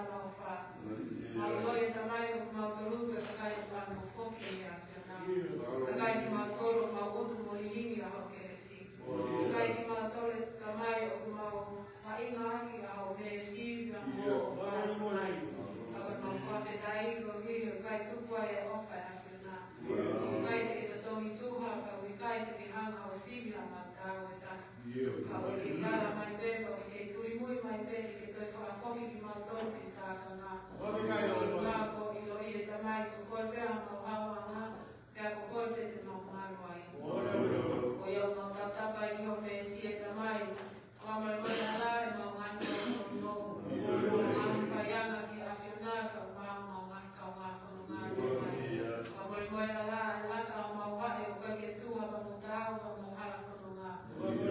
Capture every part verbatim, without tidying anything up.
ʻofa. Mau ʻilo ʻe Tamai ʻoku mau tolu ko e kakai ʻoku mau foki ʻi he ʻAfiona. Kakai kimautolu ʻoku mau utu mo lilingi ʻa hoʻo kelesi. Kakai kimautolu ʻe Tamai ʻoku mau faʻinga ʻaki ʻa hoʻo meesi pea mo hoʻo ʻofa. Ka ko ʻemau fakafetaʻi koeʻuhi he ʻikai tuku ai e ʻofa ʻa e ʻAfiona. ʻIkai te ke totongi tuha, ka ʻoku ʻikai te ke hanga ʻo sivi ʻa ʻemau taau ʻe taha. Ka ʻoku ke ala mai pē, ka ʻoku ke tulimui mai pē, ke toe fakafoki kimautolu ki he tākanga. Ka ko e ʻiloʻi ʻe Tamai ko koe pē ʻa ʻemau haohaoa, pea ko koe pē te mau malu ai. Ko ia ʻoku mau tautapa ʻi hoʻo meesi ʻe Tamai, fakamolemole ʻalā ʻemau ngaahi tōtōnounou. Ngaahi faianga ki he ʻAfiona, kae ʻumaʻā homau ngaahi kaungā fononga ʻe Tamai. Fakamolemole ʻalā ʻa e laka ʻo homau vaʻe ʻoku ʻikai ke tuha pea mo taau pea mo hala fononga.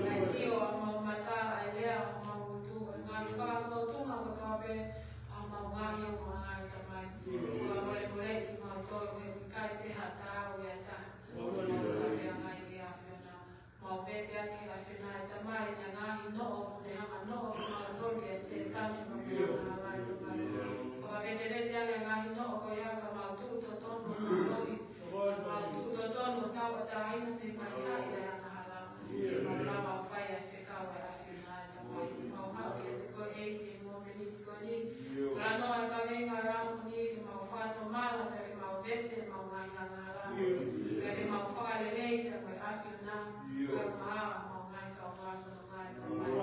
ʻA e sio ʻa homau mata, ʻa e lea ʻa homau ngutu, ʻa e ngaahi fakalotofononga kotoa pē ʻa homau ngaahi ʻaonga ʻe Tamai. Fakamolemoleʻi kimautolu he ʻoku ʻikai te ha taau ʻe ha taha. Mau fakamolemole ʻi he ʻAfiona. Mau vete ʻaki ʻe he ʻAfiona ʻe Tamai ʻa e ngaahi noʻo, ʻoku ne hanga ʻo noʻo kimautolu ʻe Sētane mo ʻene ngaahi hala ʻe Tamai. Fakavetevete ʻaki ʻa e ngaahi noʻo ko ia ka mau tuʻu totonu ʻo mālohi. Mau tuʻu totonu ʻo tauʻatāina mei he ngaahi haʻi ʻa e angahala. Mau lava ʻo fai ʻa e fekau ʻa e ʻAfiona ʻe Tamai. Mau haʻu kiate koe ʻEiki he momeniti ko eni. Talanoa ʻa e kaveinga ʻo e ʻaho ni ke mau fakatomala pea ke mau vete ʻemau ngaahi angahala. Pea ke mau fakalelei pea mo e ʻAfiona. Pea mo homau ngaahi kaungā fononga ʻe Tamai.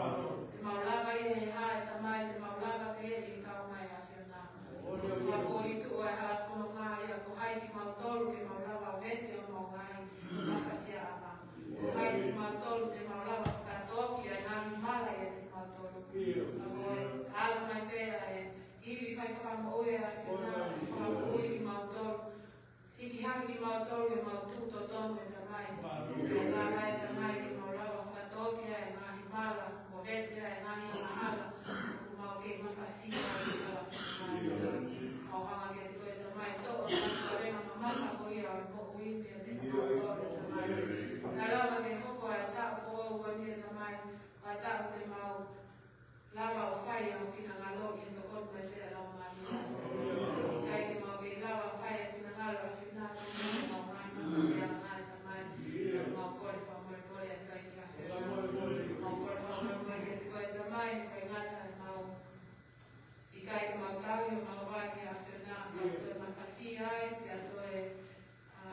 Te mau lava ʻi he hā ʻe Tamai, te mau lava pē ʻi he kau mai ʻAfiona. Fakapoʻuli tuʻu ʻa e hala fononga ia ko hai kimautolu ke mau lava vete ʻemau ngaahi mafasiaʻanga. Ko hai kimautolu te mau lava fakatōkiʻi ʻa e ngaahi mala ʻiate kimautolu. Ka ko e ala mai pē ʻa e ivi fai fakamoʻui ʻa e ʻAfiona, fakamoʻui kimautolu. Hiki hake kimautolu ke mau tuʻu totonu ʻe Tamai. Ke lava ʻe Tamai ke mau lava fakatōkiʻi ʻa e ngaahi mala, mo vete ʻa e ngaahi angahala ʻoku mau kei mafasia ai ʻi he hala fononga. Mau hanga kiate koe ʻe Tamai, toʻo ʻa e kavenga mamafa ko ia ʻo e moʻui pea te mau ʻofa ʻe Tamai. Kae lava ke hoko ʻa e taʻu foʻou ko eni ʻe Tamai, ko e taʻu te mau lava ʻo fai ʻa e finangalo ʻi he tokoni mai pē ʻa e Laumālie. ʻIkai ke mau kei lava ʻo fai ʻa e finangalo ʻo e ʻAfiona, ʻoku mau ngaahi mafasiaʻanga ʻe Tamai. Mau kole fakamolemole ʻa e ʻikai ke ʻafe. Mau kole fakamolemole kiate koe ʻe Tamai, ʻikai ngata ʻemau ʻikai ke mau tauhi homau vaʻe ʻi he ʻAfiona, ka ʻoku toe mafasia ai, pea toe, ā,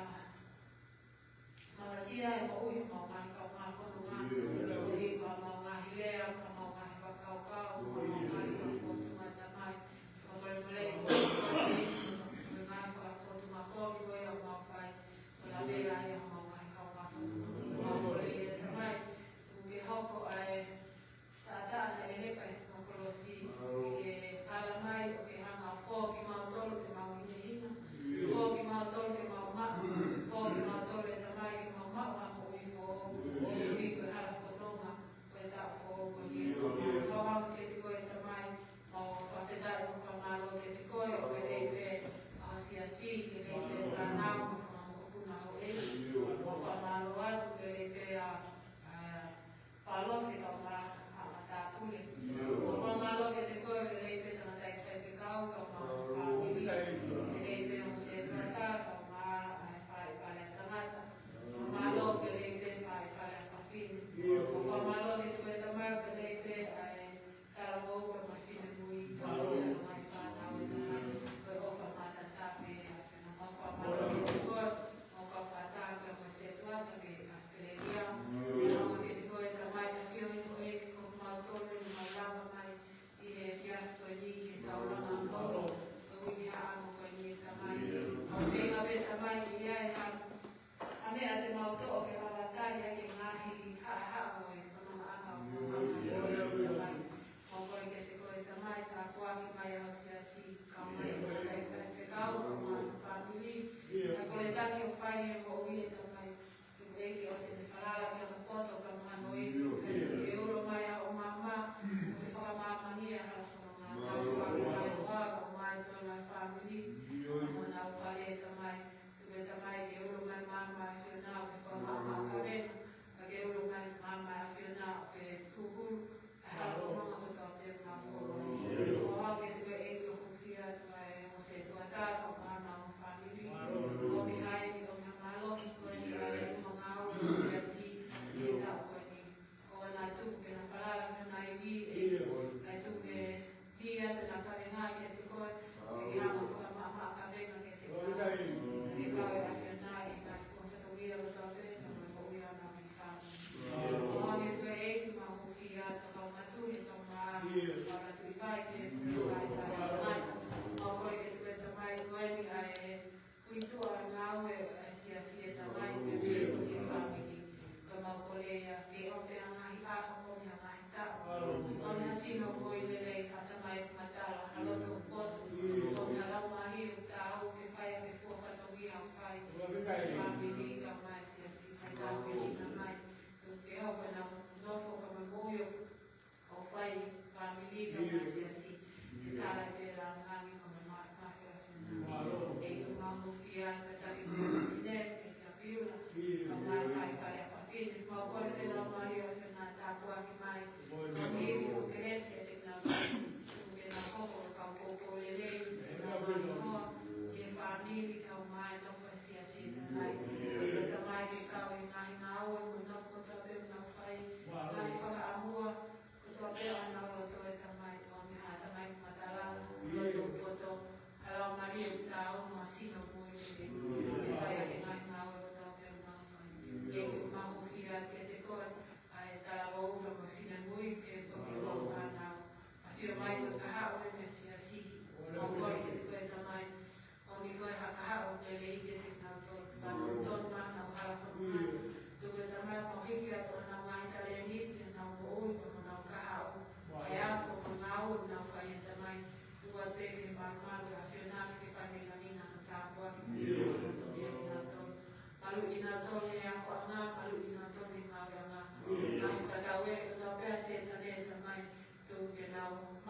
mafasia e moʻui ʻa homau ngaahi kaungā fononga, koeʻuhi ko ʻemau ngaahi lea, ko ʻemau ngaahi fakakaukau, ko ʻemau ngaahi fakafotunga ʻe Tamai. Fakamolemoleʻi koe, ko e ngaahi fakafotunga kovi ko ia ʻoku mau fai, ko e lavea ia ʻa homau ngaahi kaungā fononga. Mau kole ʻe Tamai, ʻoku ke hoko ʻa e taʻataʻa naʻe lepa ʻi ho kolosi, ke ala mai ʻo ke hanga ʻo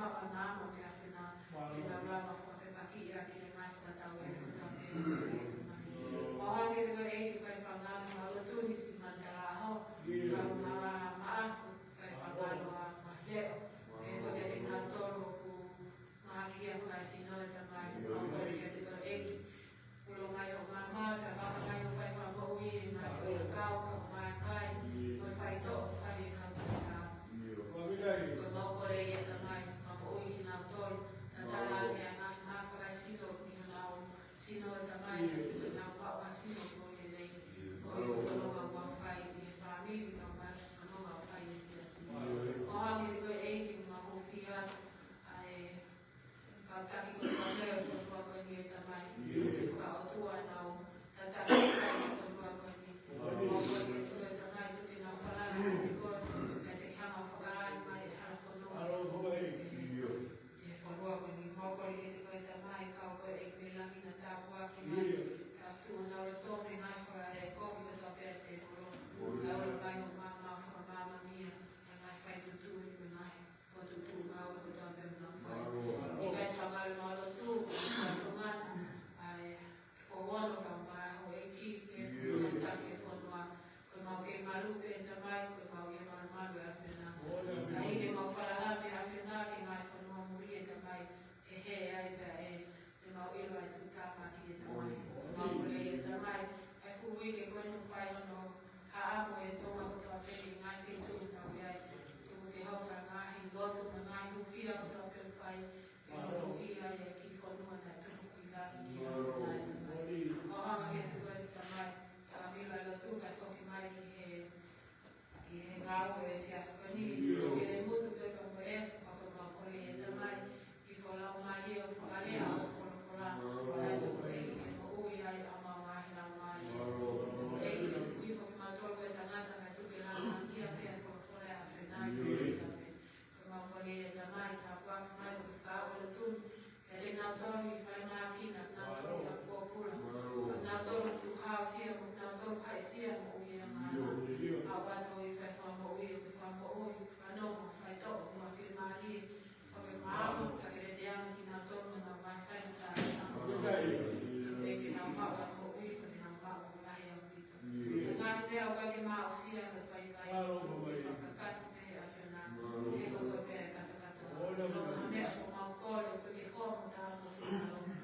Pea naʻa mo pea fena, pea lava fakafepakiʻi ʻaki e ngaahi tatau ʻa e kotoa pē. Mo hangē ko e ʻEiki ko e fanga mālō tuni si matalaho, kau mala maʻafu, ko e fanga loa ma leo. Pea ko kinautolu ʻoku mahaki ʻa e sino ʻo e Tamai, ko e ʻEiki. Ulo mai ʻo māmā, ka vaka mai ʻo fai fakamoʻui, mai ʻo kau, ka mai kai, mo e faitoʻo, fai e kau ka. Ko mau kole ʻe Tamai, fakamoʻui kinautolu, tatala ange ʻa e ngaahi mā fakaesino ki honau sino ʻe Tamai, ko ʻenau maʻu ʻa e sino ko ʻene. Ko e fononga ʻoku mau fai ʻi he fāmili, ka mai fononga ʻoku fai ʻe Siasi. Ko hangē ko e ʻEiki ʻoku mau hūfia atu, ʻa e Kau taki ko e fale ʻo e ʻOtua ko eni ʻe Tamai. Ka ʻOtua nau tataki ko e ʻOtua ko eni. Ko e ʻOtua ʻe Tamai, tuku ke nau falala ʻa e koe, pea te ke hanga ʻo fakalahi mai e hala fononga. ʻI he fonua ko eni, mau kole kiate koe ʻe Tamai, kau ko e ʻEiki mei langi naʻa tāpuaki mai. Ka tuʻu honau loto mei he ngaahi fakalea kovi kotoa pē ʻa e tēvolo. Ka ulo mai ʻo māmā fakamāmani ʻa e ngaahi fai tuʻutuʻuni mo e ngaahi Ko tuʻu mau ko tau pē mau fai. ʻIkai fakamolemole atu, ko e tongana, ʻa e ko ono kau mai houʻeiki, ke tuʻu taki e fonua. Ko mau kei malu pē Tamai, ko mau ʻi he malumalu ʻa e ʻAfiona. ʻA ia ke mau falala pē ʻa e ʻAfiona, ke ngaahi fonua muli ʻe Tamai, ke hē ai pē ʻe Te mau ʻilo ai tuʻu tāmaki ʻe Tamai. Mau kole ʻe Tamai, ʻa e fuʻu uike ko eni ʻoku fai hono haʻamo ʻe Tonga kotoa pē ʻi he ngaahi feituʻu ʻoku nau ʻi ai. Tuku ke hoko ʻa e ngaahi lotu mo e ngaahi hūfia kotoa pē ʻoku fai. Ke hoko ʻi ai e kiʻi fonua naʻe tuku ʻi langi ki ai Tamai. Mau hanga ke tuku ʻe Tamai, ka ʻilo ʻa e lotu kae foki mai ki he ʻI he ngāue ʻo e efiafi ko eni, ʻio, ke ne mutu pē ka ko e, ka ko mau kole ʻe Tamai, ke folau mai ʻo fakalea ʻo folofola, ʻio, ʻa e tuku ʻEiki ke moʻui ai ʻa mau ngaahi laumālie. Mālō, mālō. ʻEiki, ui ko kimautolu ko e tangata ka tuku ke langa kia pea folofola ʻa e ʻAfiona ʻio, ki he pē. Ko mau kole ʻe Tamai, tāpuaki mai ʻo fakaʻoletumi, ʻa kinautolu ʻi falemahaki, nau fakapōpula. Mālō. Ko kinautolu ʻoku haʻisia, ko kinautolu ʻoku haʻisia moʻui ʻa e māmani. ʻIo, ʻio. ʻAu atu ʻi he fakamoʻui, ʻo fakamoʻui, fanongo, faitoʻo, mo e fiemālie. Ko e maama, ka ke lete ange kinautolu mo nau mai fai mo tā. ʻIo. ʻEiki, nau maʻu ʻa e moʻui, ko ʻenau maʻu ʻa e ʻaupito. ʻIo. Ngaahi meʻa ʻoku ʻikai ke mau aʻusia, ka fai fai. Mālō, mālō. Fakakakato pē ʻa e ʻAfiona. Mālō. He ko koe pē ʻa e kakato. Mālō. Ko e meʻa ʻoku mau kole, ko e ke komo tā mo e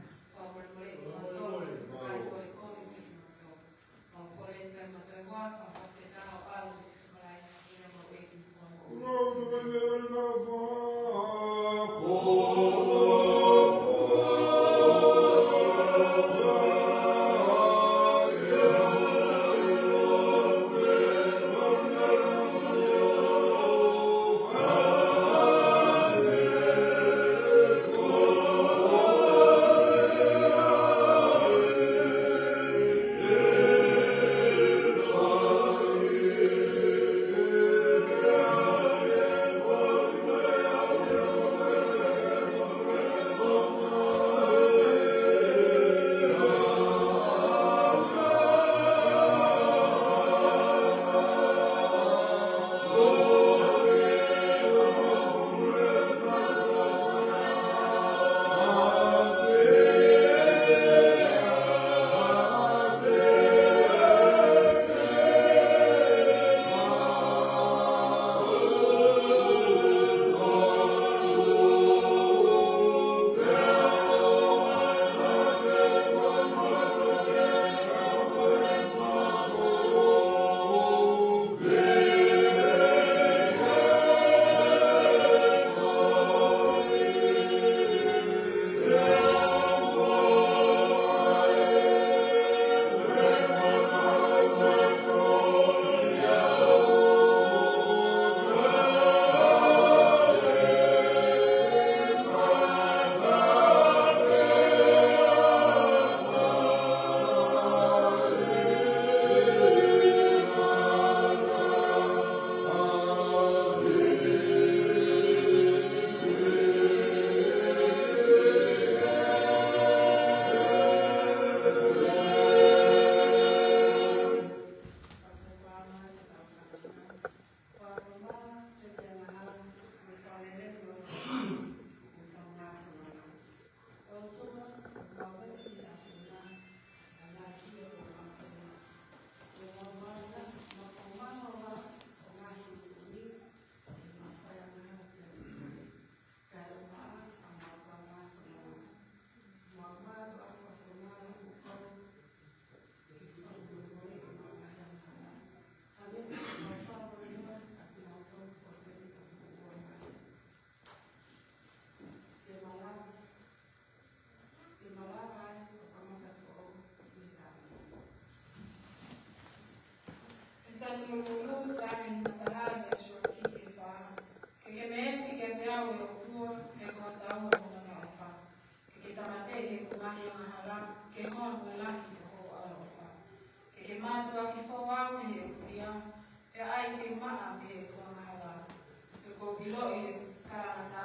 ʻiloʻi e kalatā,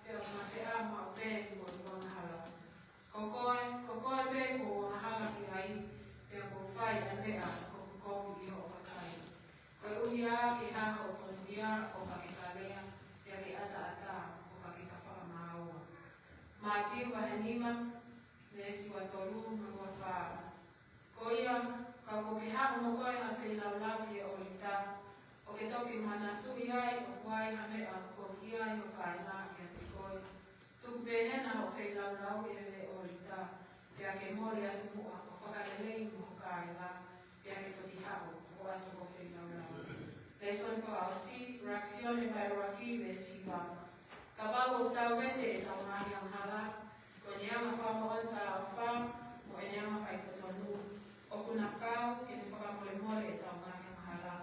pea ʻoku mafeʻā maʻu pē mo e angahala. Ko koe, ko koe pē kuo u angahala ki ai, pea kuo u fai ʻa e meʻa ʻoku kovi ʻi hoʻo kakai. Koeʻuhi ke hā hoʻo tonuhia ʻo ka ke kalea, pea ke ʻataʻatā ʻo ka ke ka fakamāua. Mātiu vahe nima, veesi ua tolu mo e ua fā. Ko ia, ka kuo ke haʻu mo koe ha feilaulau ki he ʻōlita, ʻo ke toki manatuʻi ai ʻoku ai ha meʻa ʻoku kovi ai ho kāinga ʻiate koe. Tuku pē hena hoʻo feilaulau ʻi he ʻōlita, pea ke mole atu muʻa ʻo fakalelei mo ho kāinga, pea ke toki haʻu ʻo ʻoatu hoʻo feilaulau. Lēsoni fakaʻosi, ʻuluaki Sione vahe ʻuluaki veesi hiva. Kapau ʻoku tau vete ʻetau ngaahi angahala, ko ʻene anga fakamoʻoni tāʻofa mo ʻene anga faitotonu, ʻoku na kau ke ne fakamolemole ʻetau ngaahi angahala,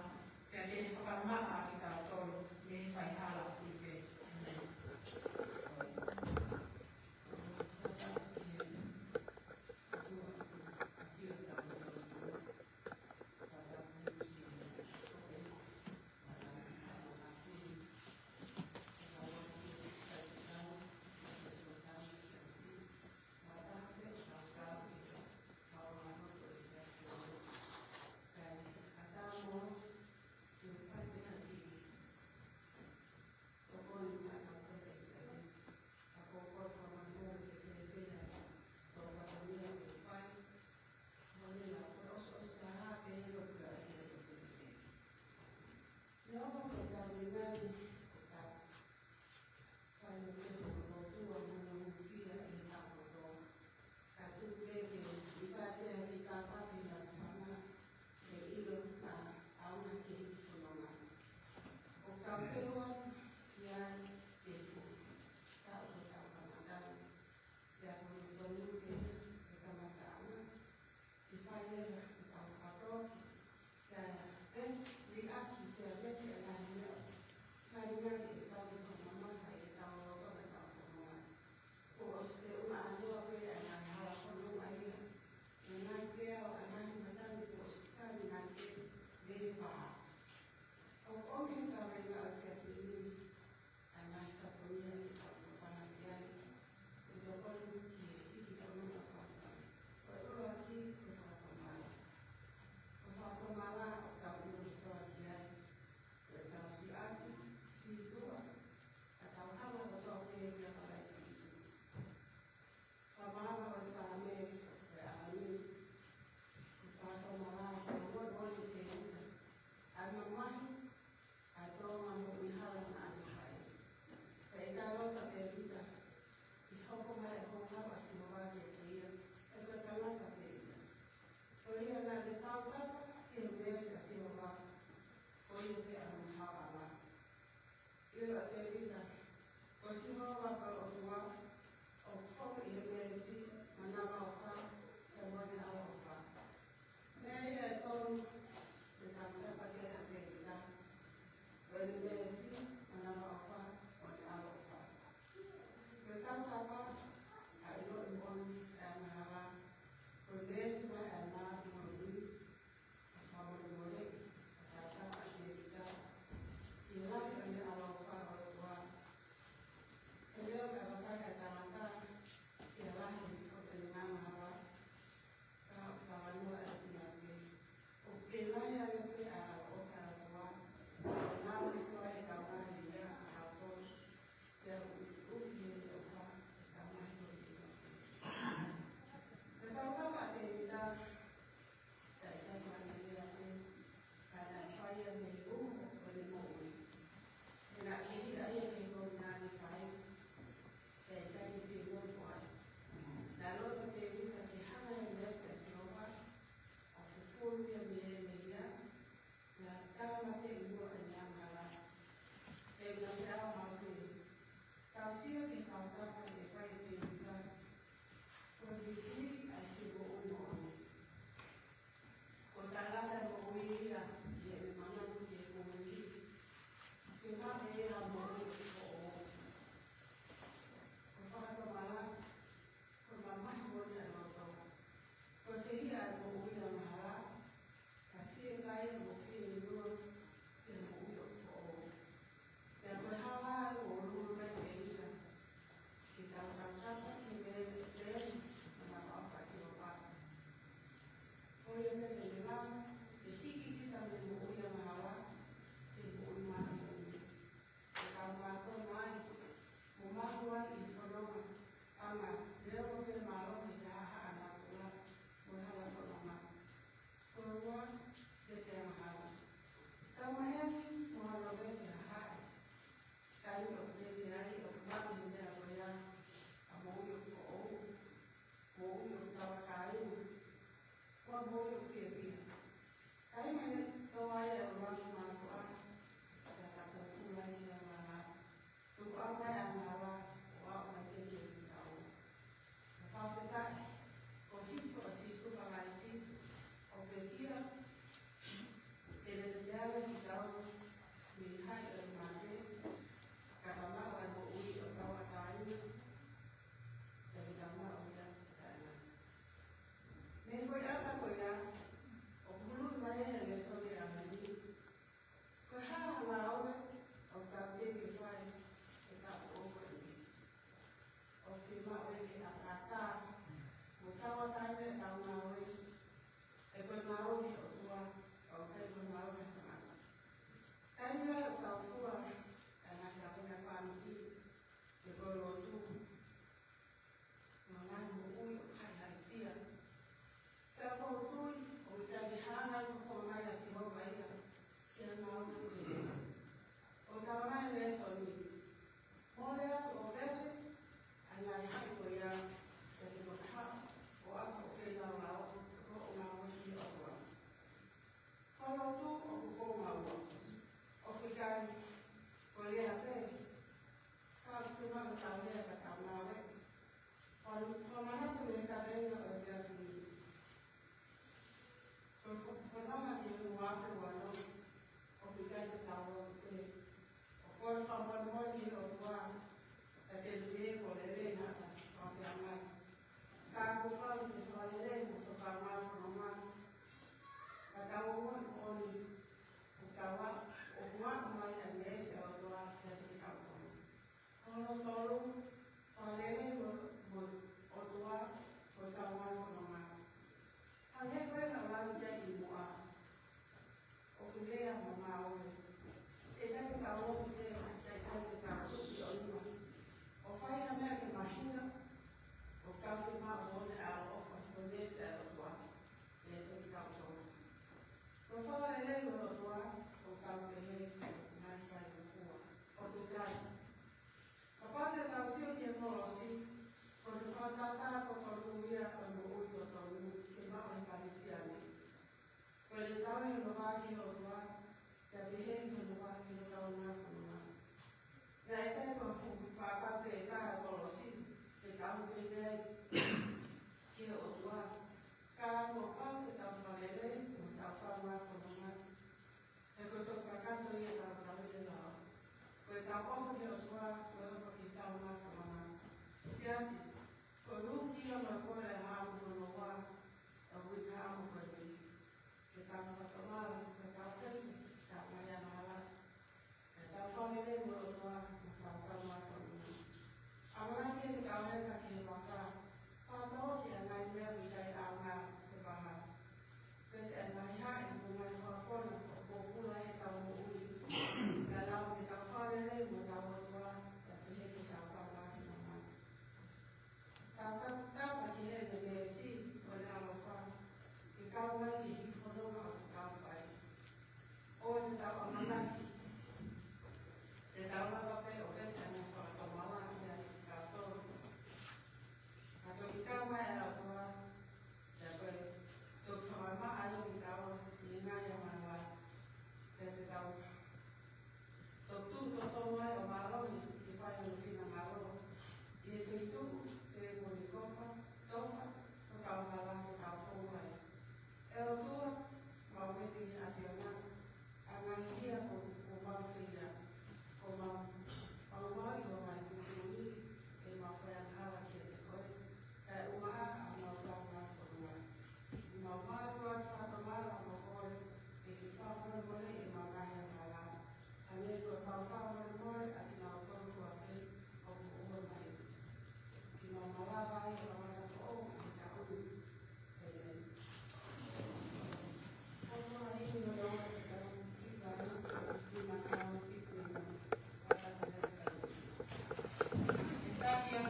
pea ke ne fakamaʻa kitautolu mei he faihala ʻoku ʻi pē. ʻĒmeni.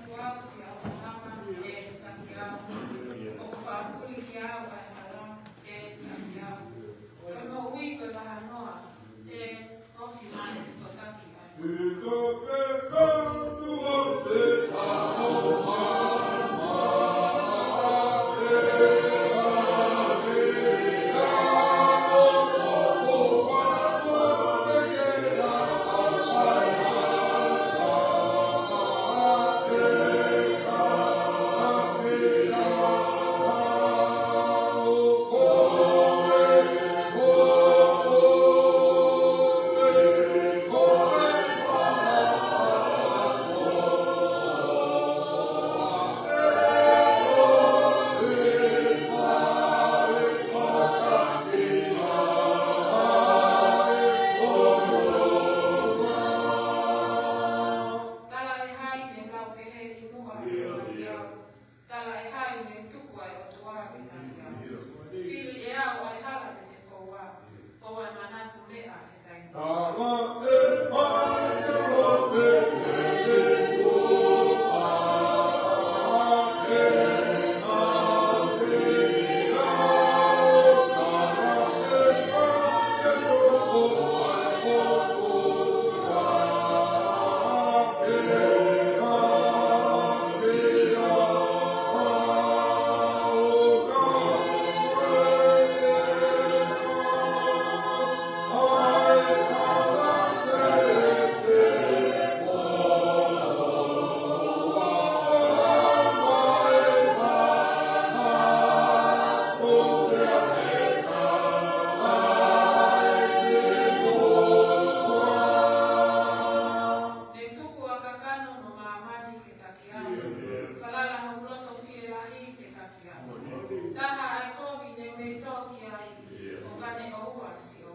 Kuo au siʻi ʻApalahama, ʻe taki au. ʻOku faʻa puli kiate au ʻa e hala, ʻe taki au. Ko e moʻui ko e vahanoa, ʻe ofi mai ʻo taki au. Tala ʻe hai ne lau pehē ʻi muʻa he takiau. Tala ʻe hai ne tuku ʻa e ʻOtua ke taki au. Fili ʻe au ʻa e hala te te foua. Ko e manatu meʻa he taimi. Ne tuku ʻa e kakano mo māmani ke taki au. Falala hoku loto fielahi ke taki au. Taha ʻa e kovi ne u mei tō ki ai, ʻo ka ne ʻoua siʻo.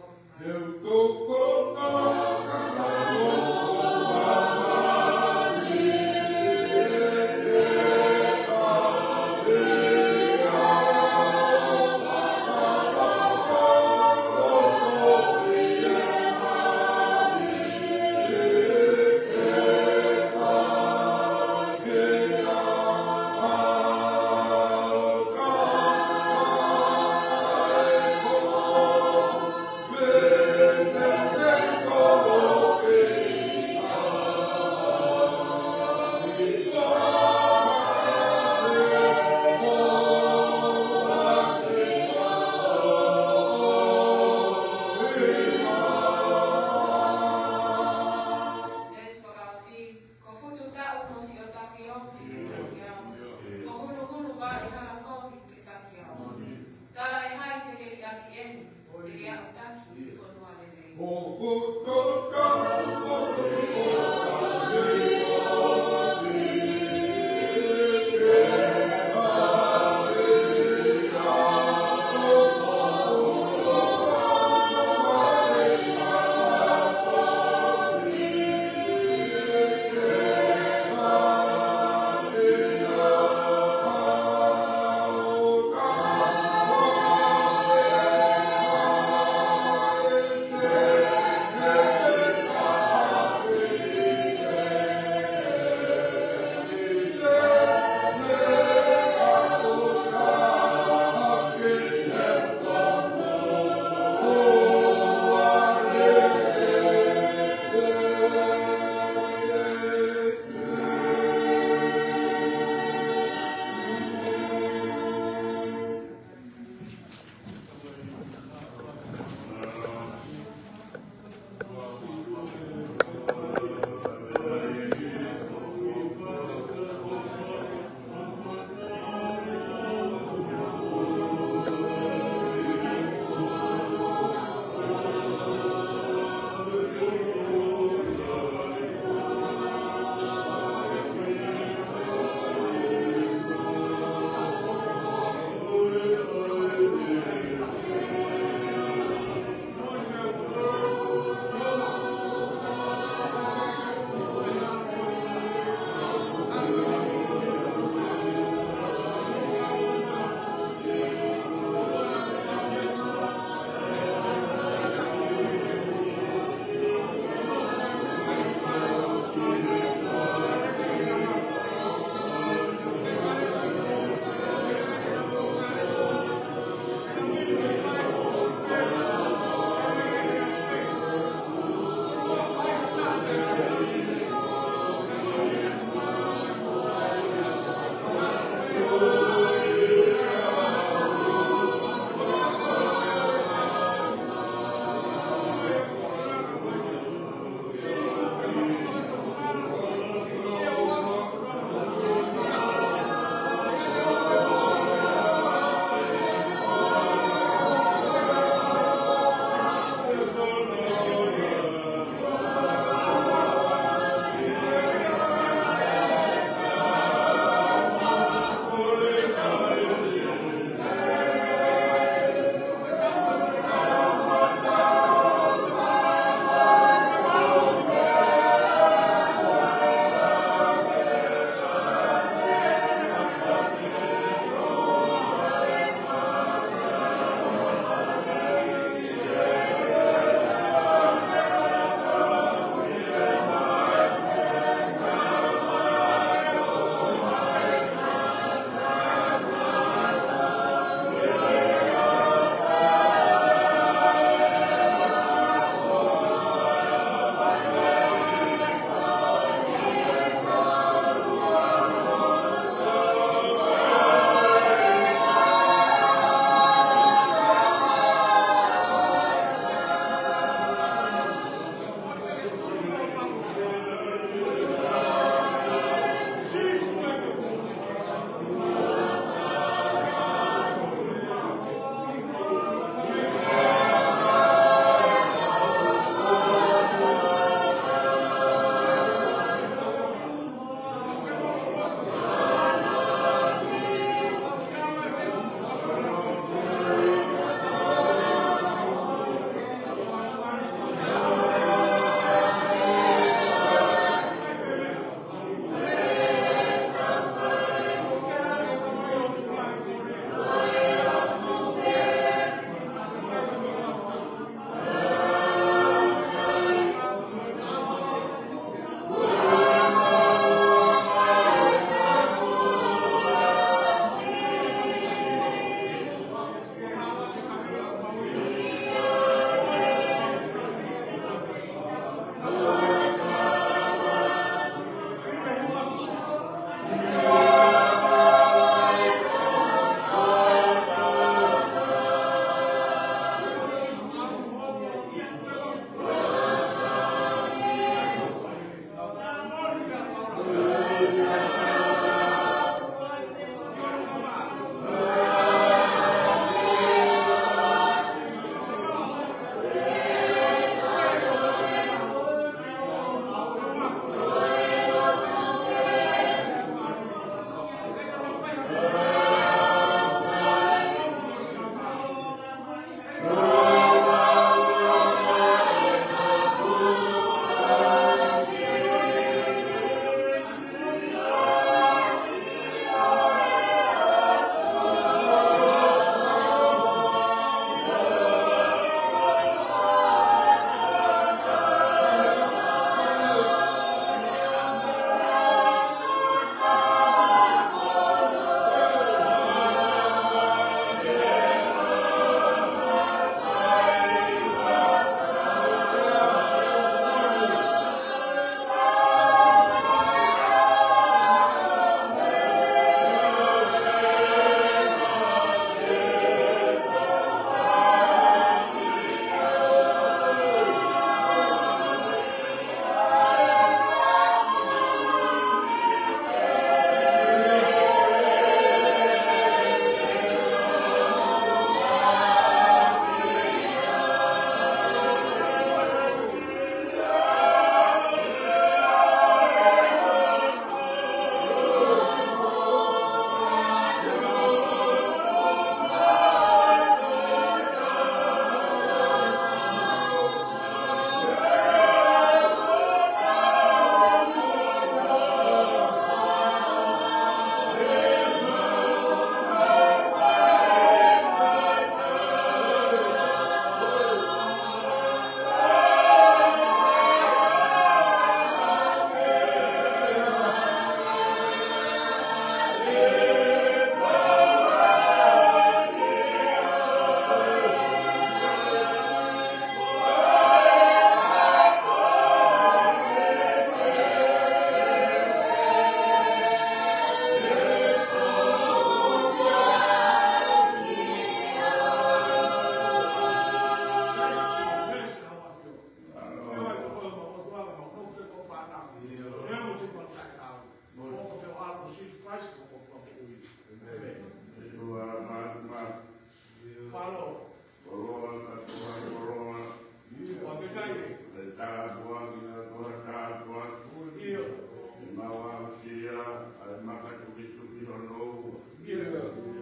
Maka tukituki hono ua.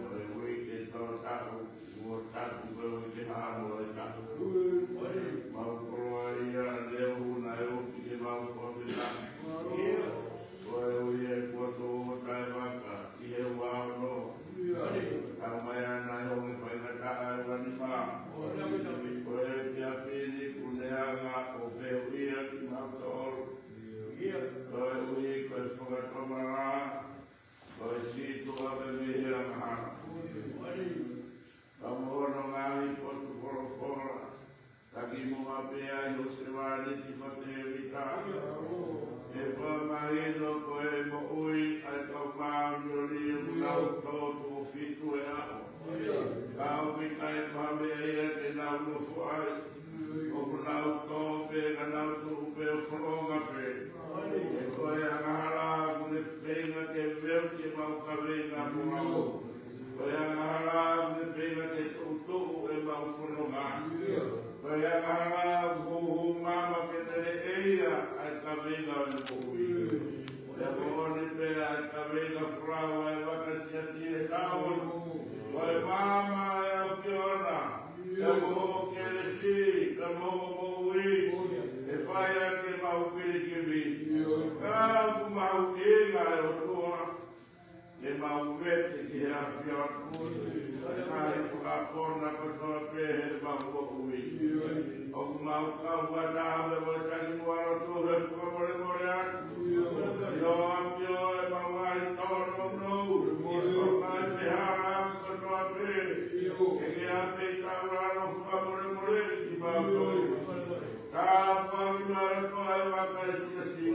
Ko e uike tolu taʻu, ua taʻu, ko e uike hā mo e taʻu. Mau koloa ia ne uhu naʻe uki ke mau kōmita. Ko e uike kuo tō tai maka, ʻi he ua ono. Tau mai ana e ongo faingataʻa e ua nima. Ko e kia pini kuneanga ʻo pehē ia kimautolu. Ko e ui ko e fakatomala, ko e sītuʻa pē mei he angahala. Ka mo hono ngaahi potu folofola, taki muʻa pē ai ʻo sevāniti ko Tēvita. ʻE fakamahino ko e moʻui ʻa e kau māʻoniʻoni ʻoku nau tō tuʻo fitu e ʻaho. Ka ʻoku ʻikai ko ha meʻa ia ke nau nofo ai. ʻOku nau tō pē ka nau tuʻu pē ʻo fononga pē. He ko e angahala ʻoku ne feinga ke meuki ʻemau kaveinga mo au. Ko e angahala ʻoku ne feinga ke tuʻutuʻu ʻemau fononga. Ko e angahala ʻoku hūhū maama ke ne leʻeia ʻa e kaveinga ʻo e moʻui. Pea moʻoni pē ʻa e kaveinga folau ʻa e vaka siasi ʻe taha. Ko e maama ʻa e ʻAfiona, pea mo hoʻo kelesi, pea mo hoʻo moʻui, ʻe fai ʻaki ʻemau pilikimi. Ka ʻoku mahuʻinga ʻe ʻOtua ke mau vete ki he ʻAfiona ʻa e ngaahi fakapona kotoa pē heʻemau moʻui. ʻOku mau kau fakataha mo e taki muʻa lotu he fakamolemole atu. ʻIo ʻAfio ʻemau ngaahi tōnounou, ʻo ngaahi pehē kotoa pē, ke ke ʻave ʻi taulalo fakamolemole kimautolu. Tāpuakiʻi mai ʻOtua e vaka siasi.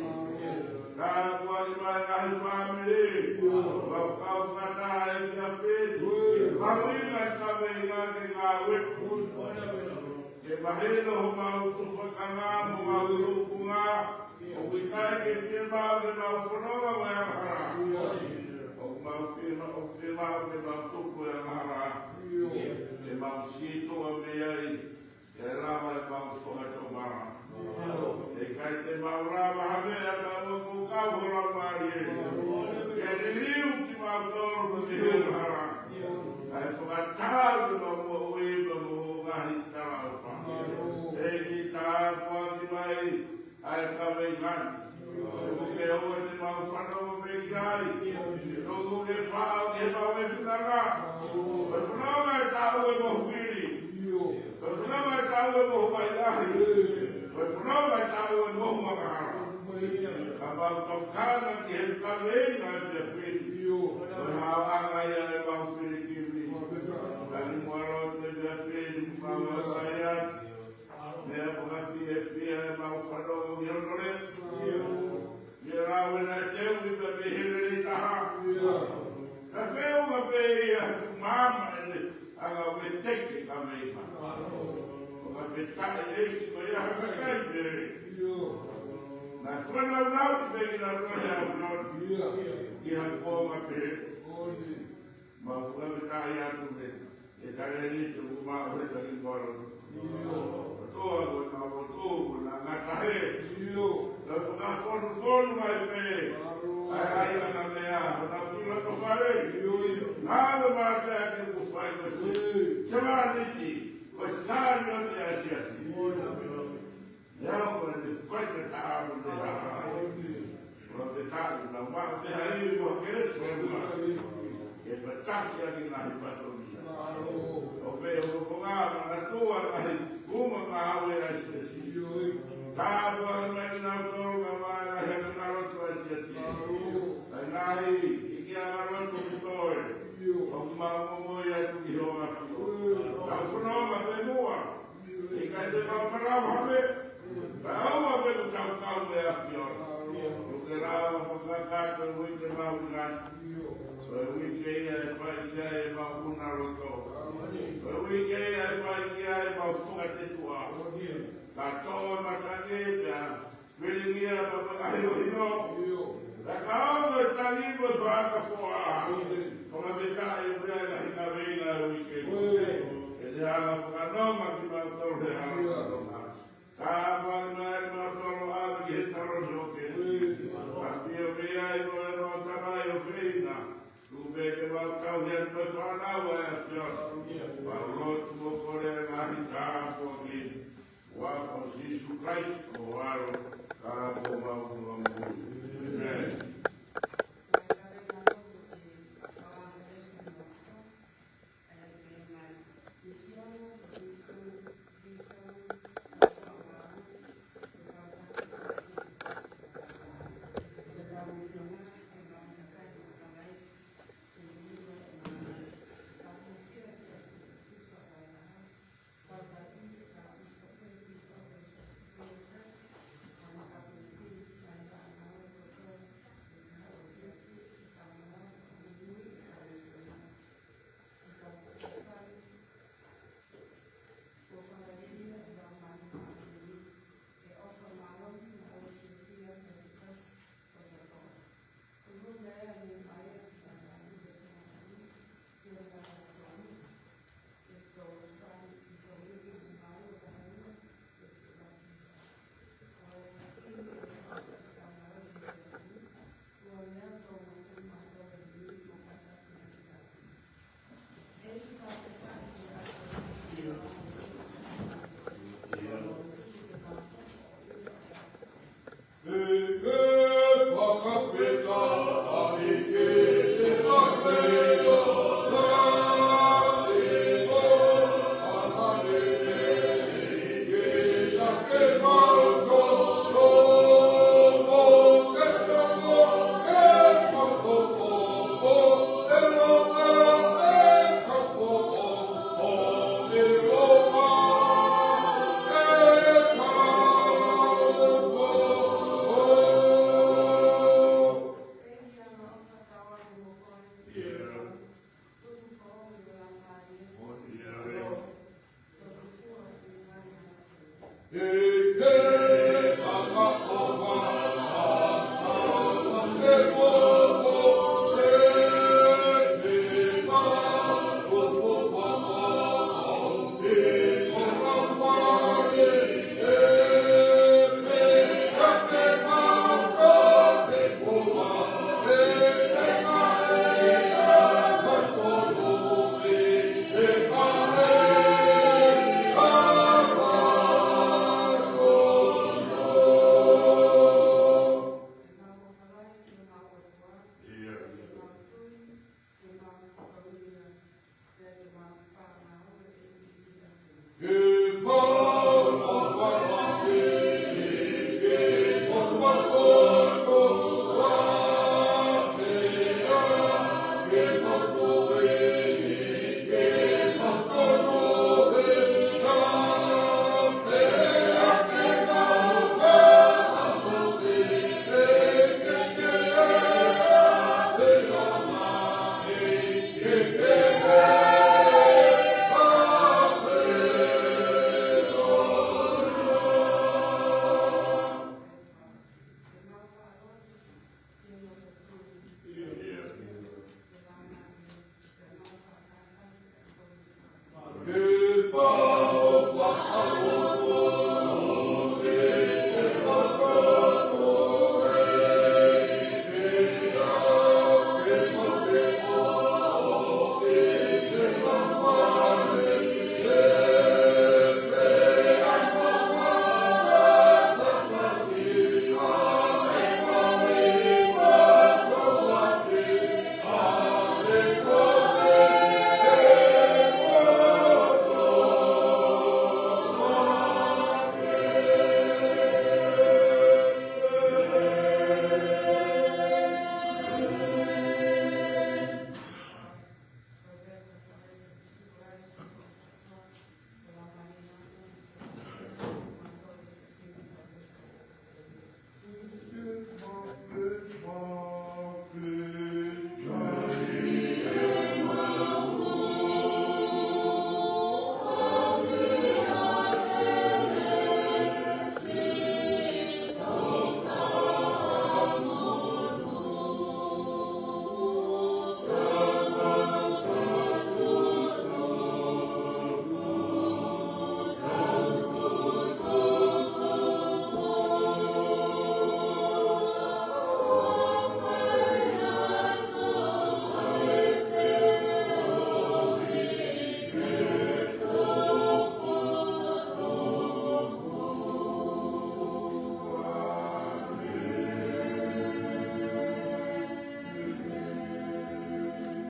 Tāpuakiʻi mai ngaahi fāmili. Mau kau fakataha ʻi he ʻapi. Mau ʻi he kaveinga ke ngāue. Ke mahino homau tufakanga mo homau tūkunga. ʻOku ʻikai ke fiemaʻu ke mau fononga mo e angahala. ʻOku mau fiema-, ʻoku fiemaʻu ke mau tupu e angahala. Ke mau sītuʻa mei ai. Ke lava ʻemau fakatomala. ʻE ʻikai te mau lava ha meʻa ka ʻoku kau ho Laumālie. Ke liliu kimautolu mei he angahala. Kae fakatau ʻemau moʻui pea mo e ngaahi talaʻofa. ʻEiki tāpuakiʻi mai ʻa e kaveinga ni. ʻOku ke ʻoua te mau fanongo mei ai. ʻOku ke faʻo ke mau e finanga. Ko e fononga ʻe taʻu e mohu fili. Ko e fononga ʻe taʻu e mohu vaivai. Ko e fononga ʻe taʻu e mohu angahala. Ka mau tokanga ki he kaveinga ʻa e fili. Ko e haoʻanga ia ʻemau pilikimi. Taki muʻa lotu e fili, mau vaivai atu. Meʻa fakafiefia ʻemau fanongo ki hono leʻo. Ke lau ʻena teuʻi pē mei he lelei taha. Ka feʻunga pē ia he ʻoku maama ʻene anga ʻene teke ka mei ma. ʻOku ke taʻe ʻEiki ko ia ha kakai pē. Naʻa ko ʻenau lau pē kinautolu he ʻaho ni. ʻI ha kuonga pē. Mau fakafetaʻi atu he, he talēniti ʻoku mau he taki muʻa lotu. Toa ko e mau lotu, ko e ngata he. Ka ko e ngaahi fonufonu mai pē. ʻAi, ʻai, ʻana meʻa, ko e ngaahi pila ko fale. Ngāue mai pē ʻa e ʻoku fai ko e si. Sevāniti, ko e sāliote ʻa e siasi. Ia ko e fai pē taʻamu te hara. Ko e pē taʻu na ma te hai mo kelesi mo ua. Ke pataki ʻaki ngaahi fatongia. ʻO pē ʻo ko ngā manatua ngaahi uma ngāue ʻa e siasi. Tāpuakiʻi mai kinautolu ka mai ngaahi anga lotu ʻa e siasi. ʻA e ngaahi ʻikiʻanga lotu ki toe. ʻOku mau momoi atu ki ho ʻAfio. Tau fononga pē muʻa. ʻIkai te mau malava ha meʻa. Ka ʻoua pē kuo tau kau mo e ʻAfio. ʻOku ke lava fakakakato e uike mahuʻinga ni. Ko e uike ia ʻe fai ki ai ʻemau una loto. Ko e uike ia ʻe fai ki ai ʻemau fakatetuʻa. Ka tō e matangi pea Vilingia pea mo e ʻahiʻahi no. Ka ka ʻoua e tangi mo e fakafoa. Ko e ngaahi meʻa ʻe ʻi ai e ngaahi kaveinga ʻo e uike. ʻE te hanga fakanonga kimautolu he hala. Tāpuakiʻi mai kimautolu ʻo ʻave ki he talo ni ʻo ke. Ka pio mei ai ko e no tamai ʻo fei.